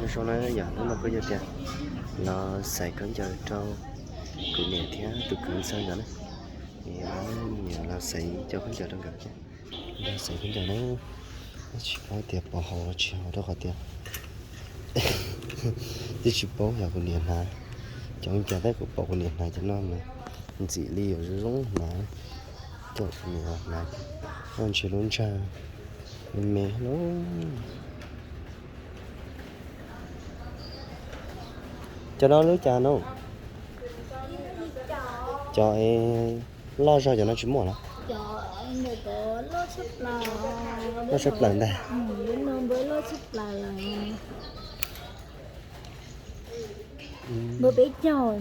Nyob zoo na, yog hnub no kuj yog tias los xaiv khaub ncaws rau kuv niam thiab tus kwv ntxawg nkawd na. Niam los xaiv cov khaub ncaws rau nkawd thiab. Los xaiv khaub ncaws na, tsis paub tias pom haum los tsis haum rau qhov tias twb tsis paub yog kuv niam hnav. Cov ua cas tab kuv pom kuv niam hnav cov no mas ntxim li yuav zoo zoo hnav. Coj kuv niam hnav, ntshe lub ntsag me me lub. Cov no lub cas no? Cov loj zog cov no tsis muaj los? Loj tshaj plaws ntag. Npawg peb caug.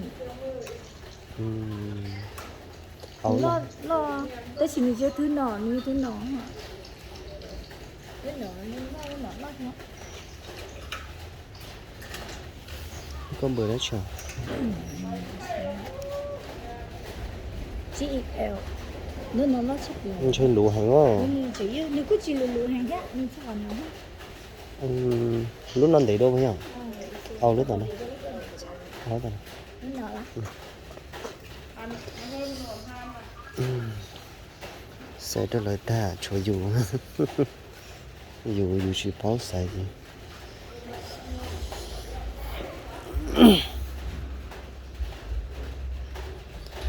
Loj, tab sis nws tsis yog thwb no, nws yog thwb no. Koj npawg dab tsi? Ntshe luv heev os. Nws kuj tsis luv luv heev thiab, nws txog qhov no. Lub no ntev dua puas yog? Au, lub tom no. Xaiv rau lawv tag tshuav yus, yus yus tsis paub xaiv ces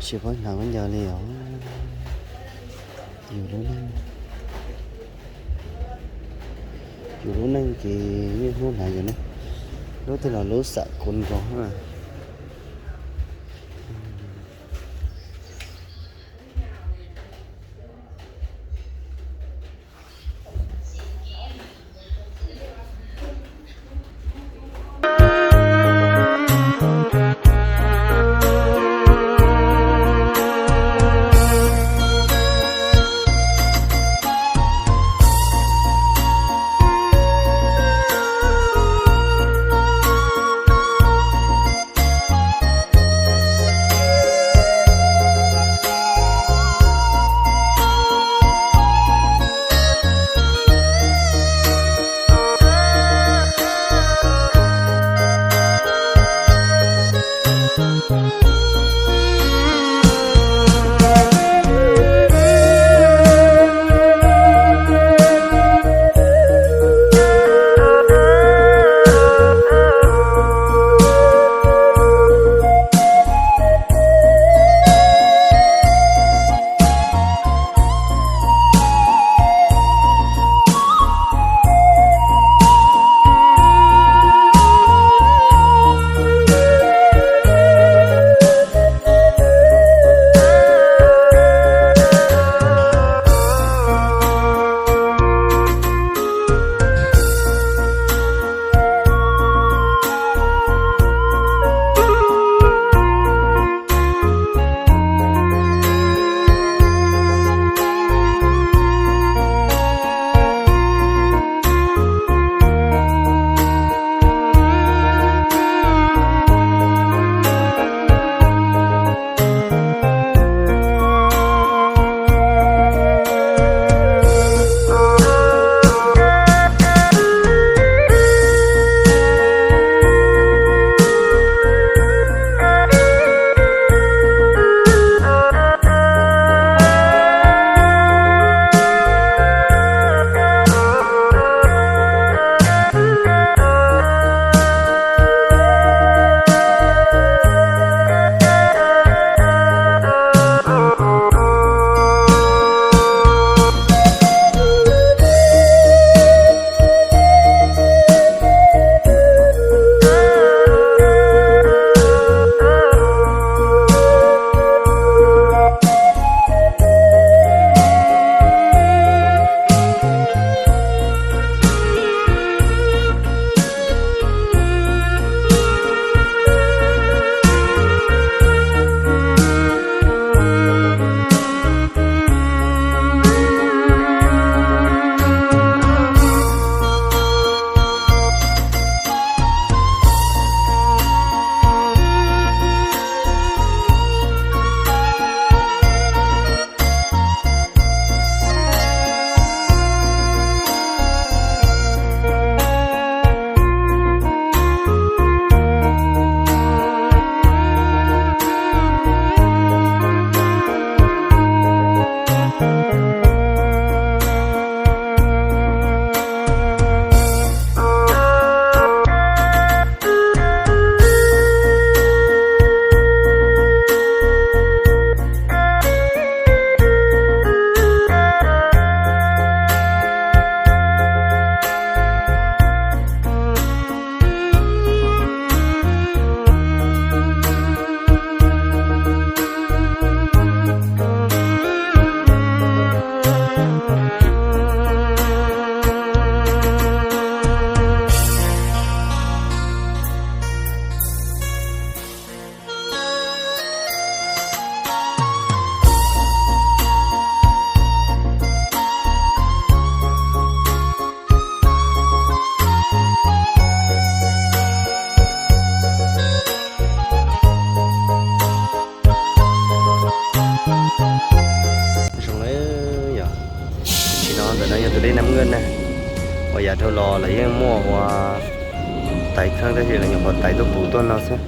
tsis paub hnav khaub ncaws li os. Yus lub neej, yus lub neej ces niaj hnub hnav yus ne, lub twg los lub xam kua nkaus na. Yav dhau los lawv yeej muaj ua taiv kheeb tab sis lawv nyuam qhuav taiv tuaj puv tuaj no xwb.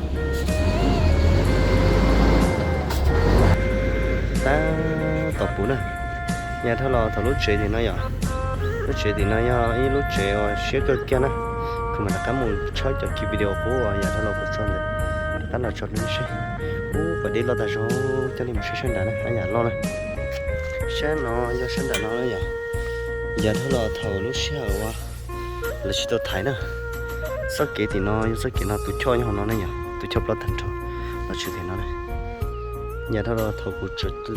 Tab tom puv na. Yav dhau los thaum lub tsev tim no yom, lub tsev tim no yog ib lub tsev uas siab kawg kiag na. Kuv mam rov qab mus tshawb cov kiv video qub uas yav dhau los kuv tso ntawd rov qab los tso rau nej saib. Ub, pas dib loj tas zog, coj nej mus saib sab nrad na, haj yam loj na. Sab no yog sab nram no yom. Yav dhau los thaum lub sij hawm uas lawv tsis tau thaiv na, txoj kev tim no yog txoj kev no, tus choj nyob hauv no ne yom, tus choj ploj tag nrho los tshwm tim no na. Yav dhau los thaum kuv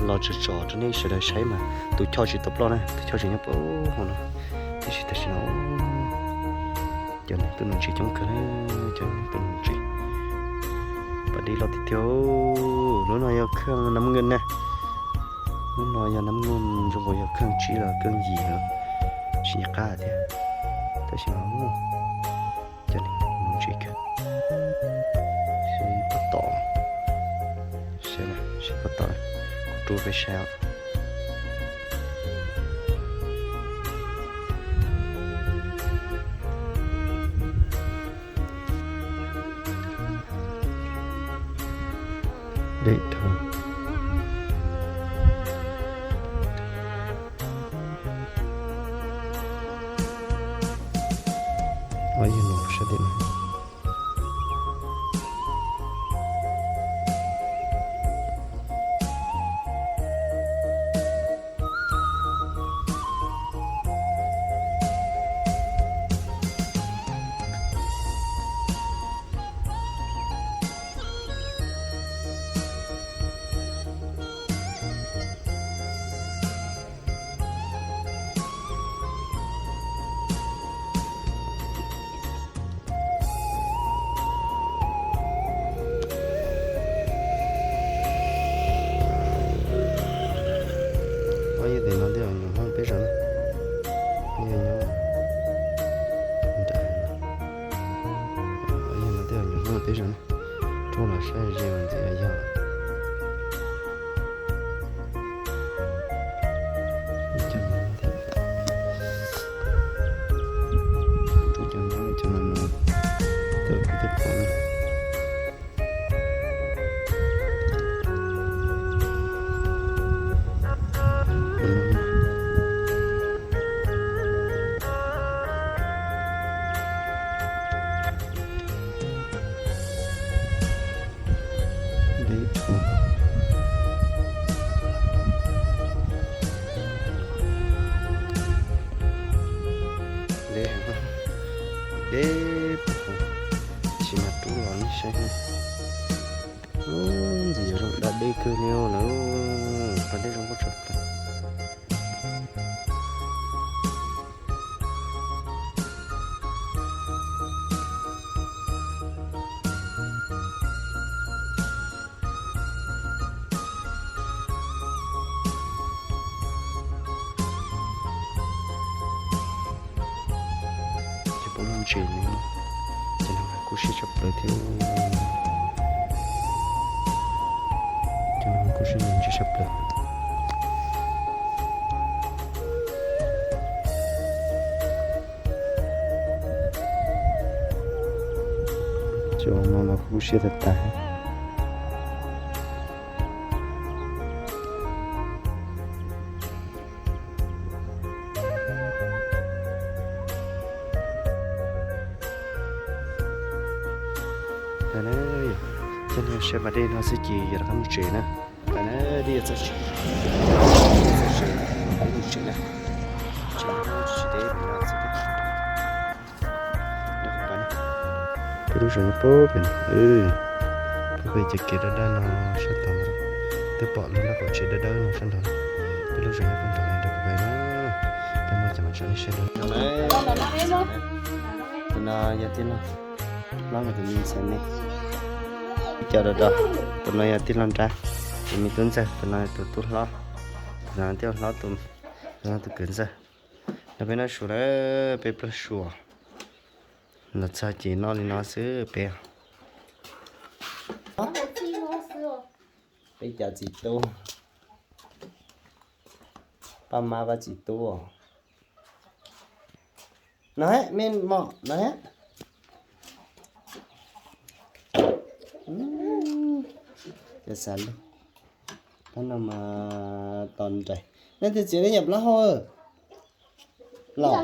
los tsom tsom rau nej sawv daws saib mas tus choj tsis tau ploj na, tus choj tseem nyob puag hauv no. Tiam sis tam sim no cov neeg tuaj nuv ntsis coob kawg na, cov neeg tuaj nuv ntsis. Pas dib loj tiag tiag. Lub no yog kheej nab nkeej na. Lub no yog nab nkeej, zoo nkaus yog kheej tsib los kheej yim los tsis nco qab thiab. Tab sis mas cov neeg nuv ntsis kawg. Sib pab tom, sib pab tom, kuv rub peb saib os. Deb dhau. Ob yawg no sab tim no. Ob yawg tim no twb nyuam Hmoob peb zos na. Ob yawg nyob nram no, ob yawg no twb nyuam Hmoob peb zos na. Rub los saib ze ntxiv yog. Rub cov no, cov no no, tej kuv twb pom na. Deb dhau. Deb heev, deb heev. Tsis mas rub los nej saib. Ub, ntxim yuav zoo da dej kawg li lawm, pas dej zoo nkauj tshaj plaws. Ces pom lub ntses no, ces no mas kub siab tshaj plaws thiab. Ces no mas kub siab ntsis tshaj plaws. Ces no mas kub siab tag tag. Coj nej saib pas dej no xwb ces yuav rov qab mus tsev na. Pas na, dib yuav txog tsev, txog tsev, peb mus tsev na. Tsis deb pem no xwb. Peb lub zos nyob puag pem no, puag pem cov kev dawb dawb no sab tod, twb pom lub nrab qaum tsev dawb dawb no sab nraud. Peb lub zos nyob puag nraud no rau pem na. Peb muab cov no tso nej saib dua. Tus no yog tij laug hlob, tus me ntxhais me. Ib co rau rau, tus no yog tij laug nrab, tus me tub ntxawg, tus no tus tub hlob, tus no tij laug hlob, tus no tus kwv ntxawg. Nrog peb noj su lawm, peb plaub su. Los txog ces noj li no xwb peb. Peb cov txiv tub, paj mab pab txiv tub os. No, me mom no. Cov xav lug, tab no mas tos nraim. Nej twb txiav nej nyuam plaub hau los?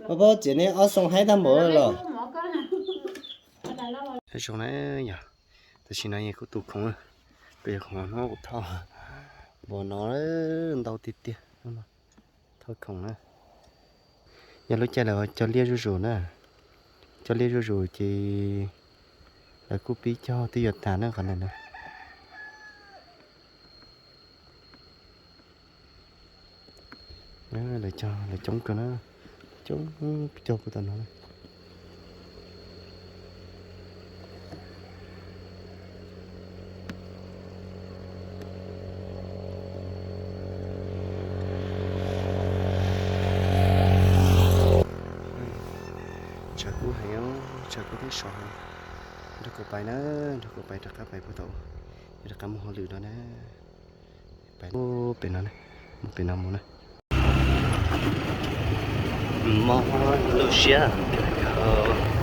Paub txiav nej ob xoo haib tag npaum los? Zoo na yog, tam sim no kuv tus khoom, kuv yog khoom hnub kuv thauj npaum no, ntau tiag tiag. Thauj khoom na. Yog lub caij lawv cog liaj zuj zus na, cog liaj zuj zus ces lawv kuj pib cog twb yuav tag na qhov ntawm no. Lawv cog, lawv coob kawg na, coob cog puag tom no. Tshav kub heev, tshav kub thiab sov heev. Nrog kuv pais na, nrog kuv pais rov qab pais puag tom, rov qab mus hauj lwm no na. Pais pem no, mus pem no mus na. Mob lub siab kawg.